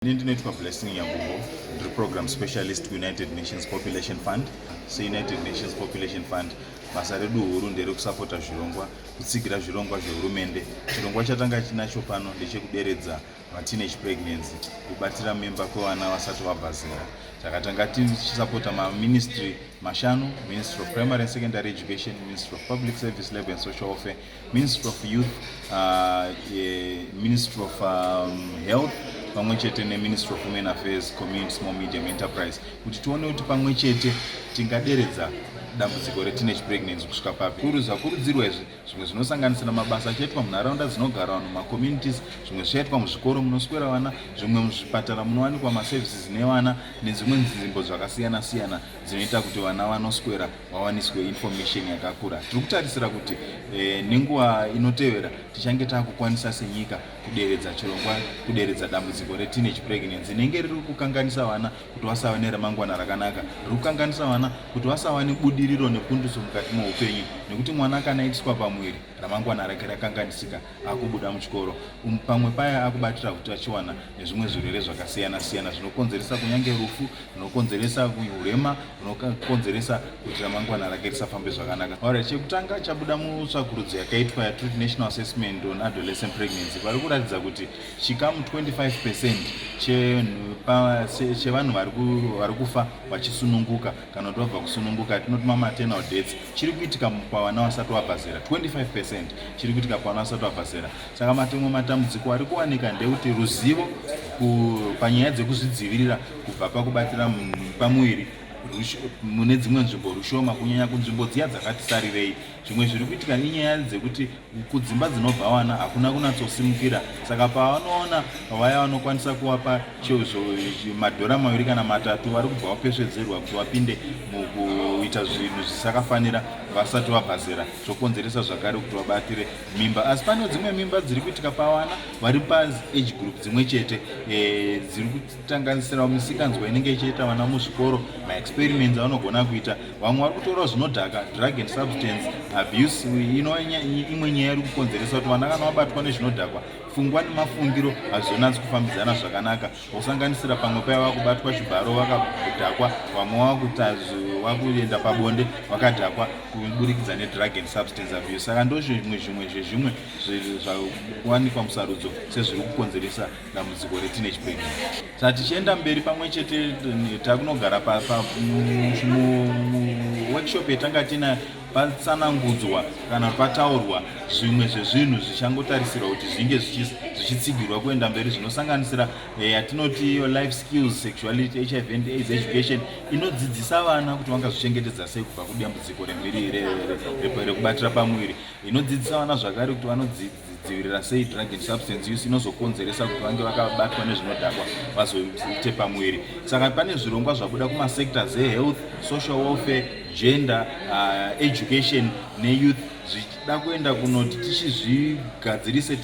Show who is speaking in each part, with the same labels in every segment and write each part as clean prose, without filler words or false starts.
Speaker 1: Ini ndinoitwa Blessing Nyagogo, ndiri program specialist kuUnited Nations Population Fund. SeUnited Nations Population Fund, basa redu huru nderekusapota zvirongwa, kutsigira zvirongwa zvehurumende. Chirongwa chatanga chinacho pano ndechekuderedza mateenage pregnancy, kubatira mimba kwevana vasati vabva zera. Takatanga tichisapota maministry mashanu: Ministry of Primary and Secondary Education, Ministry of Public Service, Labour and Social Welfare, Ministry of Youth, Ministry of Health, pamwe chete neMinistry of Women Affairs, Community, Small Medium Enterprise, kuti tione kuti pamwe chete tingaderedza dambudziko reteenage pregnancy kusvika papi. Kuru zvakurudzirwa izvi, zvimwe zvinosanganisira mabasa achaitwa munharaunda dzinogara vanhu, macommunities, zvimwe zvichaitwa muzvikoro munoswera vana, zvimwe muzvipatara munowanikwa maservices nevana, nedzimwe nzvimbo zvakasiyana siyana dzinoita kuti vana vanoswera vawaniswe information yakakura. Tiri kutarisira kuti nenguva inotevera tichange taakukwanisa senyika kuderedza chirongwa, kuderedza dambudziko reteenage pregnancy rinenge riri kukanganisa vana kuti vasava neramangwana rakanaka, riri kukanganisa vana kuti vasava nebudiriro nepundutso mukati meupenyu, nekuti mwana kana aitiswa pamuviri, ramangwana rake rakanganisika. Akubuda muchikoro, pamwe paya akubatira utachiwana nezvimwe zvirwere zvakasiyana siyana zvinokonzeresa kunyange rufu, zvinokonzeresa urema, hunokonzeresa kuti ramangwana rake risafambe zvakanaka. Alright, chekutanga chabuda mutsvakurudzo yakaitwa yatiri National Assessment on Adolescent Pregnancy, vari kuratidza kuti chikamu 25% chevanhu vari kufa vachisununguka kana kuti vabva kusununguka, tinoti mamaternal deaths, chiri kuitika pavana vasati vabva zera. 25% chiri kuitika pavana vasati vabva zera. Saka matemwe matambudziko ari kuwanika ndekuti ruzivo panyaya dzekuzvidzivirira kubva pakubatira pamuviri mune dzimwe nzvimbo rushoma, kunyanya kunzvimbo dziya dzakati sarirei. Zvimwe zviri kuitika inyaya dzekuti kudzimba dzinobva vana hakuna kunatsosimukira, saka pavanoona vaya vanokwanisa kuvapa madhora 2 kana 3, vari kubva vapesvedzerwa kuti vapinde mukuita zvinhu zvisakafanira vasati vabva zera, zvokonzeresa zvakare kuti vabatire mimba. Asi pane dzimwe mimba dziri kuitika pavana vari paage group dzimwe chete, dziri kutanganisira misikanzwa inenge ichiita vana muzvikoro, maexperiments avanogona kuita. Vamwe vari kutorawo zvinodhaka, drug and substance abuse imwe nyaya iri kukonzeresa kuti vana kana vabatwa nezvinodhakwa, pfungwa nemafungiro hazvizonatsi kufambidzana zvakanaka, kusanganisira pamwe paya vakubatwa chibharo vakadhakwa, vamwe vakuenda pabonde vakadhakwa kuburikidza nedrug and substance abuse. Saka ndo zvimwe zvimwe zvezvimwe zvawanikwa musarudzo sezviri kukonzeresa dambudziko reteenage pregnancy. Saka tichienda mberi pamwe chete, takunogara muworkshop yatanga tina, patsanangudzwa kana pataurwa zvimwe zvezvinhu zvichangotarisirwa kuti zvinge zvichitsigirwa kuenda mberi, zvinosanganisira yatinoti iyo life skills, sexuality, HIV and AIDS education, inodzidzisa vana kuti vangazvichengetedza sei kubva kudambudziko rekubatira pamuviri, inodzidzisa vana zvakare kuti vanodzivirira sei drug and substance use inozokonzeresa kuti vange vakabatwa nezvinodhakwa vazoite pamuviri. Saka pane zvirongwa zvabuda kumasectors ehealth, social welfare, gender, education neyouth, zvichida kuenda kunoti tichizvigadzirise,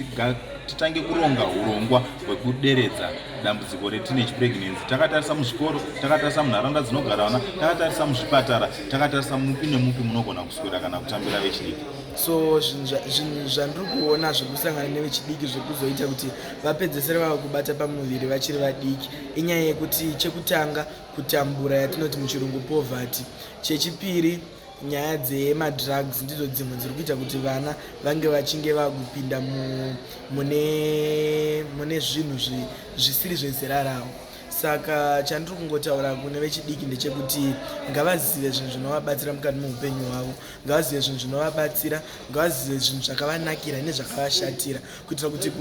Speaker 1: titange kuronga urongwa hwekuderedza dambudziko reteenage pregnancy, takatarisa muzvikoro, takatarisa munharaunda dzinogara vana, takatarisa muzvipatara, takatarisa mupi nemupi munogona kuswera kana kutambira vechidiki.
Speaker 2: So zvinhu zvandiri kuona zviri kusangana nevechidiki zviri kuzoita kuti vapedzesere vava kubata pamuviri vachiri vadiki inyaya yekuti, chekutanga, kutambura, yatinoti muchirungu poverty. Chechipiri, nyaya dzemadrugs ndidzo dzimwe dziri kuita kuti vana vange vachinge vakupinda mune zvinhu zvisiri zvezera ravo. Saka chandiri kungotaura kune vechidiki ndechekuti ngavazive zvinhu zvinovabatsira mukati meupenyu hwavo, ngavazive zvinhu zvinovabatsira, ngavazive zvinhu zvakavanakira nezvakavashatira, kuitira kuti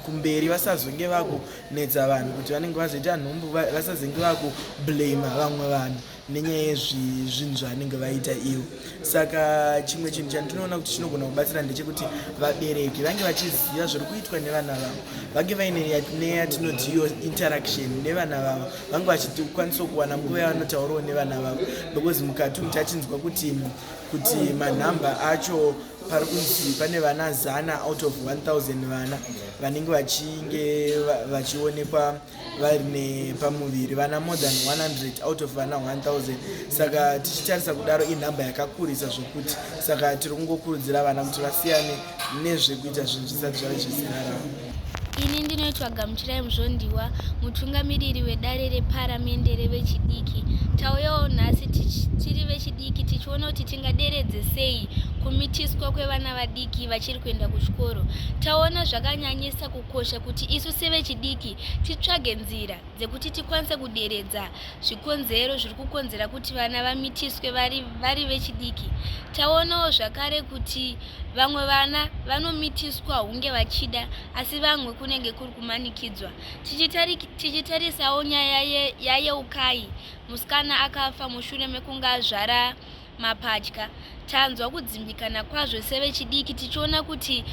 Speaker 2: kumberi vasazonge vakunetsa vanhu kuti vanenge vazoita nhumbu, vasazenge vakublama vamwe vanhu nenyaya yezvinhu zvavanenge vaita ivo. Saka chimwe chinhu chandinoona kuti chinogona kubatsira ndechekuti vabereki vange vachiziva zviri kuitwa nevana vavo, vange vaine neyatinoti iyo interaction nevana vavo, vange vachikwanisawo kuwana nguva yavanotaurawo nevana vavo, because mukati umu tachinzwa kuti manhamba acho pari kunzi pane vana 100 out of 1000 vana vanenge vachinge vachionekwa vari nepamuviri, vana more than 100 out of vana 1000. Saka tichitarisa kudaro, inhamba yakakurisa zvokuti. Saka tiri kungokurudzira vana kuti vasiyane nezvekuita zvinhu zvisati zvave zvezera ravo.
Speaker 3: Ini ndinoitwa Gamuchirai Muzvondiwa, mutungamiriri wedare reparamende revechidiki. Tauyawo nhasi tiri vechidiki tichiona kuti tingaderedze sei kumitiswa kwevana vadiki vachiri kuenda kuchikoro. Taona zvakanyanyisa kukosha kuti isu sevechidiki titsvage nzira dzekuti tikwanise kuderedza zvikonzero zviri kukonzera kuti vana vamitiswe vari, vari vechidiki. Taonawo zvakare kuti vamwe vana vanomitiswa hunge vachida asi vamwe kunenge kuri kumanikidzwa. Tichitarisawo nyaya yaYeukai, musikana akafa mushure mekunge azvara mapatya, tanzwa kudzimbikana kwazvo sevechidiki tichiona kuti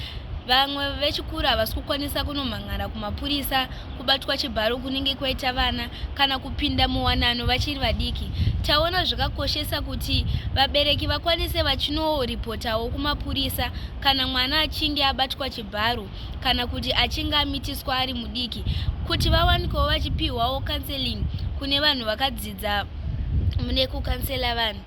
Speaker 3: vamwe vechikuru havasi kukwanisa kunomhan'ara kumapurisa kubatwa chibharo kunenge kwaita vana kana kupinda muwanano vachiri vadiki. Taona zvakakoshesa kuti vabereki vakwanise vachinoripotawo kumapurisa kana mwana achinge abatwa chibharo kana kuti achinge amitiswa ari mudiki, kuti vawanikewo vachipihwawo counseling kune vanhu vakadzidza mune kukansela vanhu.